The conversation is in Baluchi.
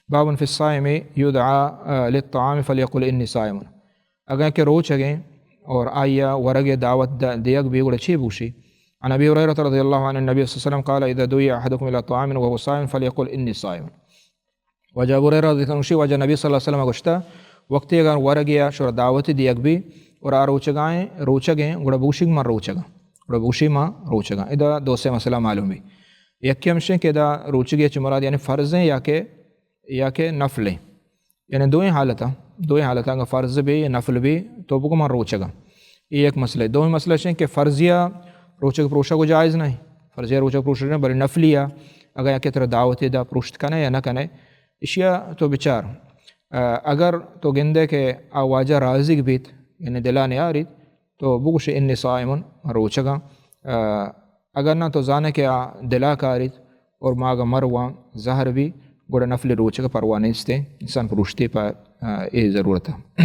باب فی الصائم یدعا للطعام فلیقل انی صائم۔ اگاں کہ روچگیں اور آئی ءَ ورگ ءِ دعوت د-، دیگ بی گڑا چے بوشی؟ عن ابی ہریرہ رضی اللہ عنہ النبی صلی اللہ علیہ وسلم قال اذا دعی احدکم الی طعام وهو صائم فلیقل انی صائم۔ واجہ ابو ہریرہ رضی اللہ عنہ گوشی، واجہ نبی صلی اللہ علیہ وسلم گوشتا، وقتی اگر ورگ یا شر دعوت دیگ بی اور آ روچگائیں، روچگیں، گڑا بوشی من روچگاں۔ گڑا بوشی من روچگاں۔ ادا دو سے مسئلہ معلوم بی۔ یکی ہمشیں کہ ادا روچگی چ مراد یعنی فرض ہیں یا کہ، یا کہ نفل ہیں۔ یعنی دوئیں حالتاں، دوئیں حالتاں اگر فرض بی یا نفل بی تو بگو من روچگاں۔ یہ ایک مسئلہ ہے۔ دوئیں مسئلہ ہیں کہ فرضیہ روچگ پروشگ و جائز نہیں۔ فرضیہ روچگ پروشگ نہیں، بلے نفلیہ اگر یا کہ ترا دعوت دا پروشت کنے یا نہ کنے، اشیا تو بچار۔ آ، اگر تو گندے کہ آ واجہ راضی بیت، یعنی دلا نیاریت، تو بگوش انی صائم، من روچگاں۔ آ، اگر نہ تو زانے کہ آ دلا کاریت اور ما اگاں مرواں زہر بی، گڑا نفل روچگ پرواہ نیستے، انسان پروشتے پہ، آ، اے ضرورت ہے۔